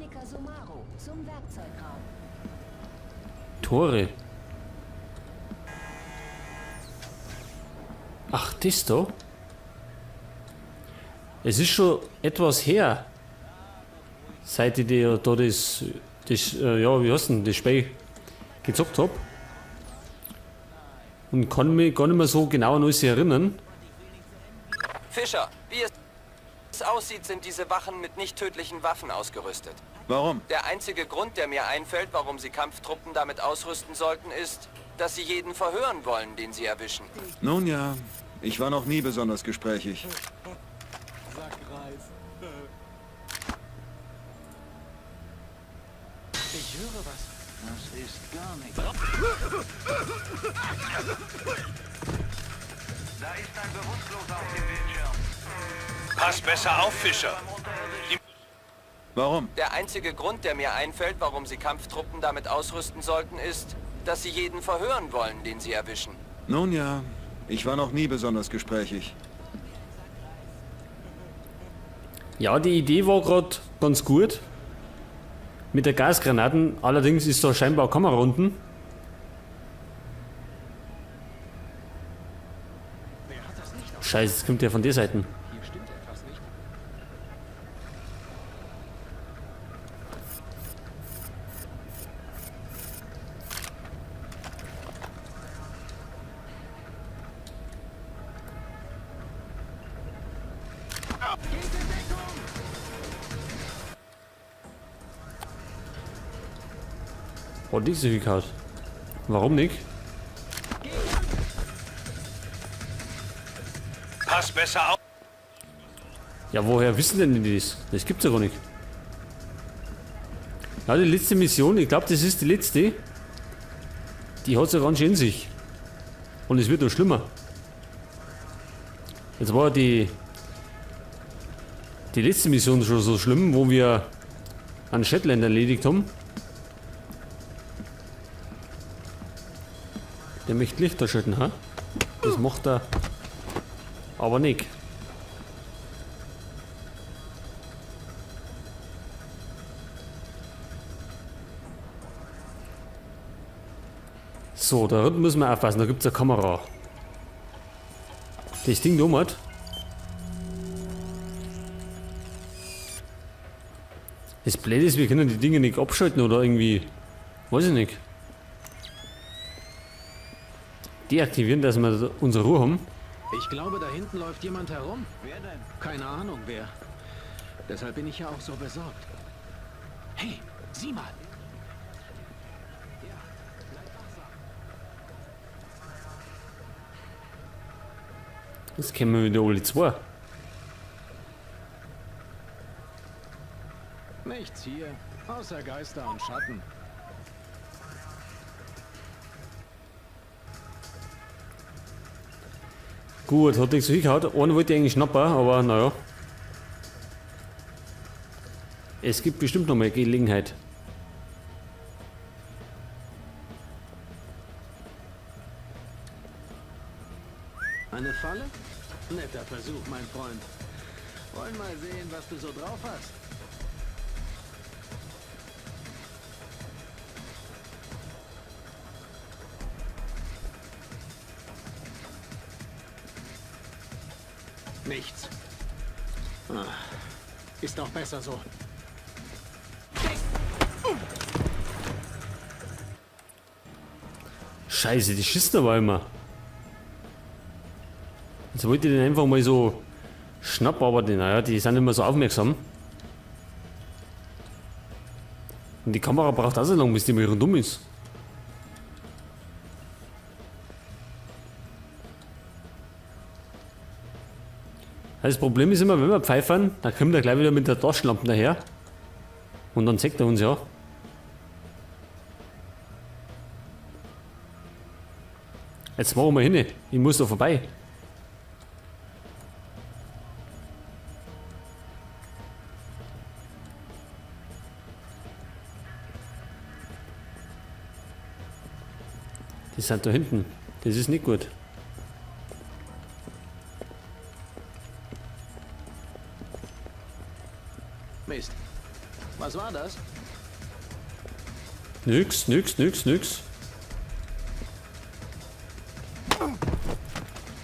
Techniker Sumaro zum Werkzeugraum. Tore. Ach, das da? Es ist schon etwas her, seit ich dir da das, ja, wie heißt denn, das Spiel gezockt hab. Und kann mich gar nicht mehr so genau an alles erinnern. Fischer, wie es aussieht, sind diese Wachen mit nicht tödlichen Waffen ausgerüstet. Warum? Der einzige Grund, der mir einfällt, warum sie Kampftruppen damit ausrüsten sollten, ist, dass sie jeden verhören wollen, den sie erwischen. Nun ja, ich war noch nie besonders gesprächig. Ich höre was. Das ist gar nichts. Da ist ein Bewusstloser auf dem Bildschirm. Pass besser auf, Fischer. Warum? Der einzige Grund, der mir einfällt, warum sie Kampftruppen damit ausrüsten sollten, ist, dass sie jeden verhören wollen, den sie erwischen. Nun ja, ich war noch nie besonders gesprächig. Ja, die Idee war gerade ganz gut. Mit der Gasgranaten, allerdings ist da scheinbar eine Kamera unten. Scheiße, jetzt kommt der von der Seite. Hier stimmt etwas nicht. Oh, die ist gehauen. Warum nicht? Pass besser auf. Ja, woher wissen denn die das? Das gibt's ja gar nicht. Ja, die letzte Mission, ich glaub, das ist die letzte. Die hat's ja ganz schön in sich. Und es wird noch schlimmer. Jetzt war die letzte Mission schon so schlimm, wo wir einen Shetland erledigt haben. Der möchte Lichter schalten, ha? Das macht er aber nicht. So, da hinten müssen wir aufpassen, da gibt's eine Kamera. Das Ding da hat. Das Blöde ist, wir können die Dinge nicht abschalten oder irgendwie. Weiß ich nicht. Deaktivieren, dass wir unsere Ruhe haben. Ich glaube, da hinten läuft jemand herum. Wer denn? Keine Ahnung, wer. Deshalb bin ich ja auch so besorgt. Hey, sieh mal. Das kennen wir wieder alle zwei. Nichts hier, außer Geister und Schatten. Gut, hat nichts so hingehauen. Einen wollte ich eigentlich schnappen, aber naja. Es gibt bestimmt noch mal Gelegenheit. Eine Falle? Netter Versuch, mein Freund. Wollen mal sehen, was du so drauf hast. Nichts. Ah, ist auch besser so. Scheiße, die schießen aber immer. Jetzt wollte ich den einfach mal so schnappen, aber die, naja, die sind immer so aufmerksam. Und die Kamera braucht auch so lange, bis die mal rundum ist. Das Problem ist immer, wenn wir pfeifen, dann kommt er gleich wieder mit der Taschenlampe daher. Und dann zeigt er uns ja. Jetzt machen wir hin. Ich muss da vorbei. Die sind da hinten. Das ist nicht gut. Mist. Was Was war das? Nix, nix, nix, nix.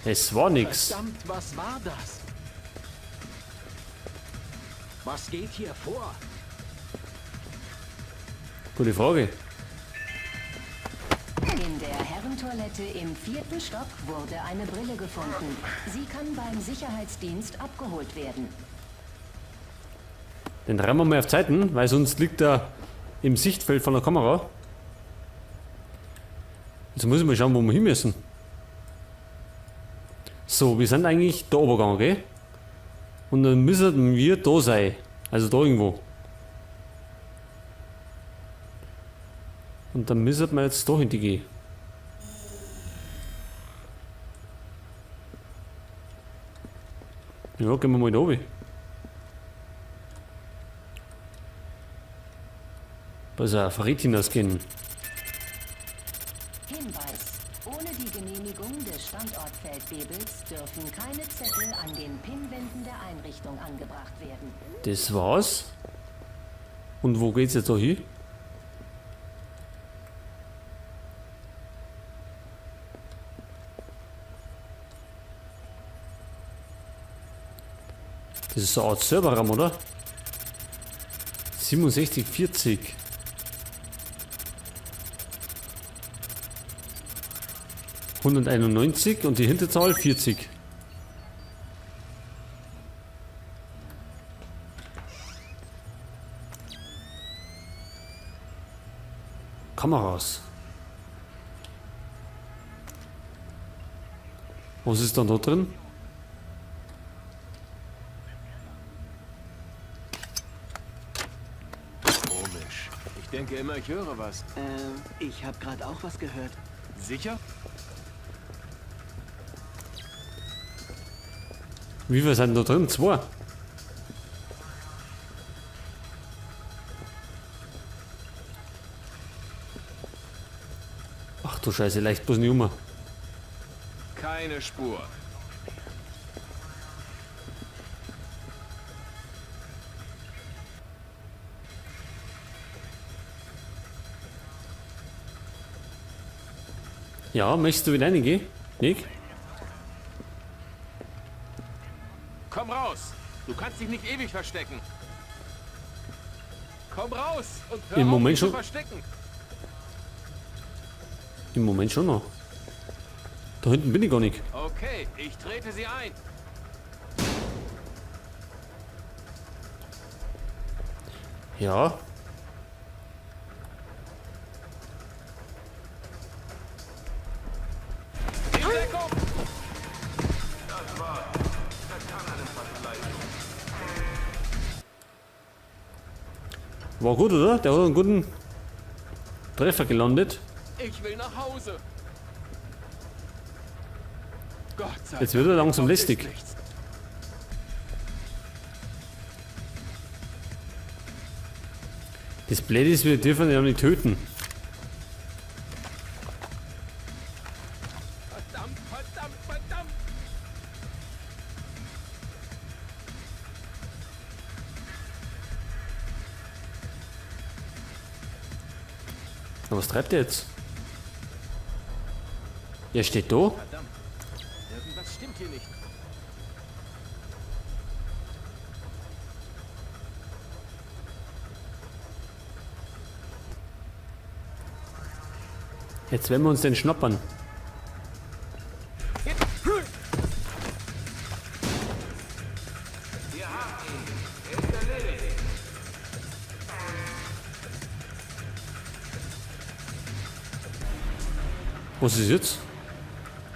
Es war nix. Verdammt, was war das? Was geht hier vor? Gute Frage. In der Herrentoilette im 4. Stock wurde eine Brille gefunden. Sie kann beim Sicherheitsdienst abgeholt werden. Den rammen wir mal auf Zeiten, weil sonst liegt er im Sichtfeld von der Kamera. Jetzt muss ich mal schauen, wo wir hin müssen. So, wir sind eigentlich da oben gegangen, gell? Und dann müssen wir da sein. Also da irgendwo. Und dann müssen wir jetzt da hinten gehen. Ja, gehen wir mal da oben. Pass auf, Retina-Scan. Hinweis. Ohne die Genehmigung des Standortfeldwebels dürfen keine Zettel an den Pinnwänden der Einrichtung angebracht werden. Das war's. Und wo geht's jetzt da hin? Das ist so eine Art Serverraum, oder? 6740. 191 und die Hinterzahl 40. Kameras. Was ist dann da drin? Komisch. Ich denke immer, ich höre was. Ich habe gerade auch was gehört. Sicher? Wie viele sind da drin? 2. Ach du Scheiße, leicht bloß nicht um. Keine Spur. Ja, möchtest du wieder reingehen, Nick? Komm raus! Du kannst dich nicht ewig verstecken. Komm raus und hör Im auf, Moment dich zu schon. verstecken. Im Moment schon noch. Da hinten bin ich gar nicht. Okay, ich trete sie ein. Ja. In Deckung! War gut, oder? Der hat einen guten Treffer gelandet. Ich will nach Hause. Gott sei Jetzt wird er Dank, langsam dort ist lästig. nichts. Das Blöde ist, wir dürfen ihn ja nicht töten. Verdammt, verdammt, verdammt! Na, was treibt er jetzt? Er steht da. Verdammt. Irgendwas stimmt hier nicht. Jetzt werden wir uns den schnappern. Was ist jetzt?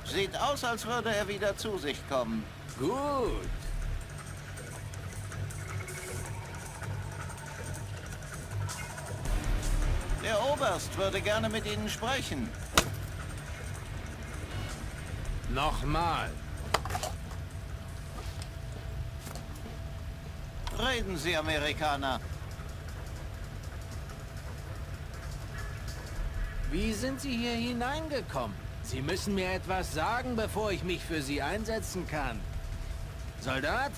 Sieht aus, als würde er wieder zu sich kommen. Gut. Der Oberst würde gerne mit Ihnen sprechen. Nochmal. Reden Sie, Amerikaner. Wie sind Sie hier hineingekommen? Sie müssen mir etwas sagen, bevor ich mich für Sie einsetzen kann. Soldat?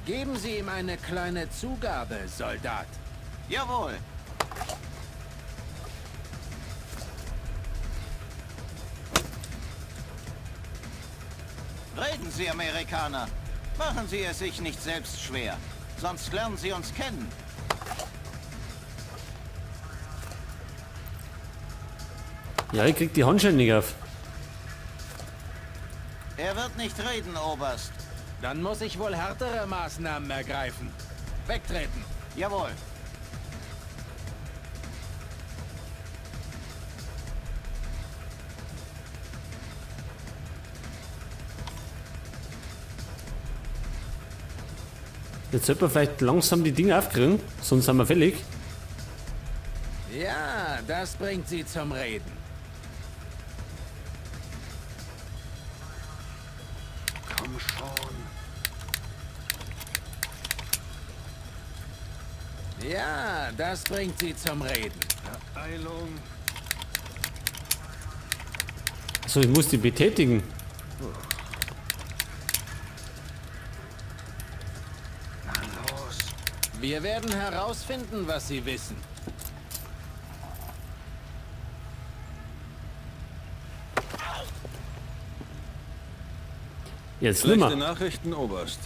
Geben Sie ihm eine kleine Zugabe, Soldat. Jawohl. Reden Sie, Amerikaner. Machen Sie es sich nicht selbst schwer. Sonst lernen Sie uns kennen. Ja, ich krieg die Handschellen nicht auf. Er wird nicht reden, Oberst. Dann muss ich wohl härtere Maßnahmen ergreifen. Wegtreten. Jawohl. Jetzt sollte man vielleicht langsam die Dinge aufkriegen, sonst sind wir fällig. Ja, das bringt Sie zum Reden. Komm schon. Ja, das bringt Sie zum Reden. Eilung. So, ich muss die betätigen. Na los. Wir werden herausfinden, was Sie wissen. Jetzt Schlechte nimmer. Nachrichten, Oberst.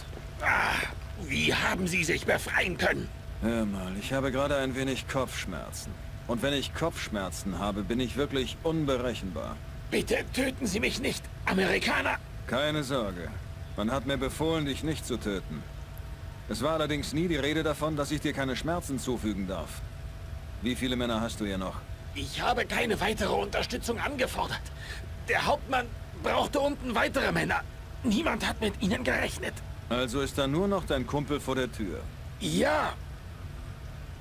Wie haben Sie sich befreien können? Hör mal, ich habe gerade ein wenig Kopfschmerzen. Und wenn ich Kopfschmerzen habe, bin ich wirklich unberechenbar. Bitte töten Sie mich nicht, Amerikaner! Keine Sorge. Man hat mir befohlen, dich nicht zu töten. Es war allerdings nie die Rede davon, dass ich dir keine Schmerzen zufügen darf. Wie viele Männer hast du hier noch? Ich habe keine weitere Unterstützung angefordert. Der Hauptmann brauchte unten weitere Männer. Niemand hat mit ihnen gerechnet. Also ist da nur noch dein Kumpel vor der Tür. Ja.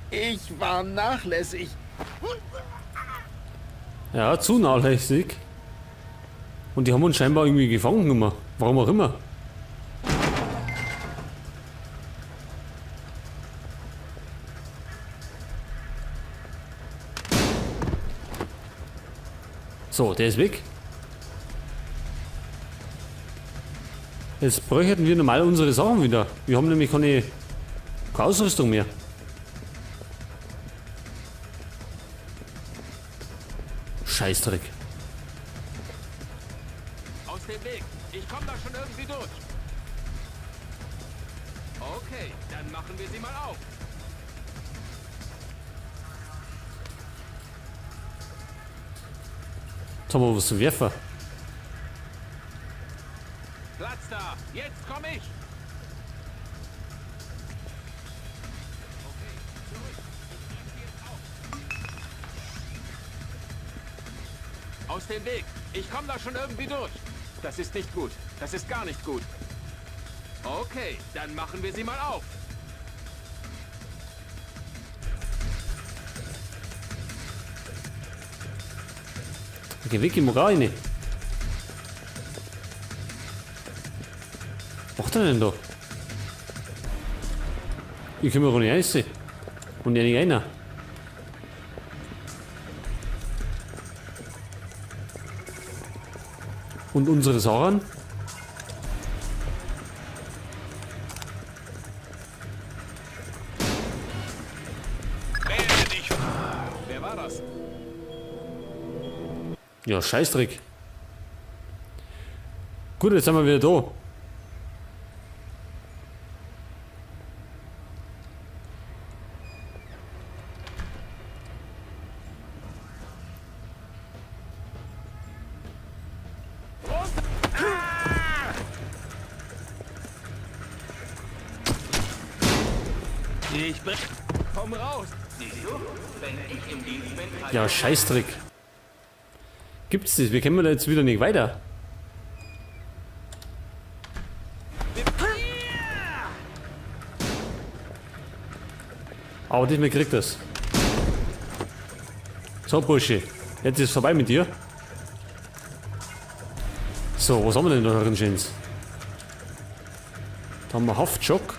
Ich war nachlässig. Ja, zu nachlässig. Und die haben uns scheinbar irgendwie gefangen genommen. Warum auch immer. So, der ist weg. Jetzt bräuchten wir normal unsere Sachen wieder. Wir haben nämlich keine Ausrüstung mehr. Scheißdreck. Aus dem Weg. Ich komme da schon irgendwie durch. Okay, dann machen wir sie mal auf. Jetzt haben wir was zu werfen. Platz da. Jetzt komme ich. Okay, zurück. Ich greif sie jetzt auf. Aus dem Weg. Ich komme da schon irgendwie durch. Das ist nicht gut. Das ist gar nicht gut. Okay, dann machen wir sie mal auf. Geh weg, ich mag auch rein. Was macht er denn da? Ich kann mir gar nicht rein. Und ja nicht einer. Und unsere Sachen? Melde dich. Wer war das? Ja, Scheißdreck. Gut, jetzt sind wir wieder da. Ich bin... Komm raus. Siehst du? Wenn ich im Dienst bin... Ja, Scheißdreck. Gibt's das? Wir kommen da jetzt wieder nicht weiter. Aber diesmal kriegt das. So, Bursche. Jetzt ist es vorbei mit dir. So, was haben wir denn da drin, Schönes? Da haben wir Haftschock.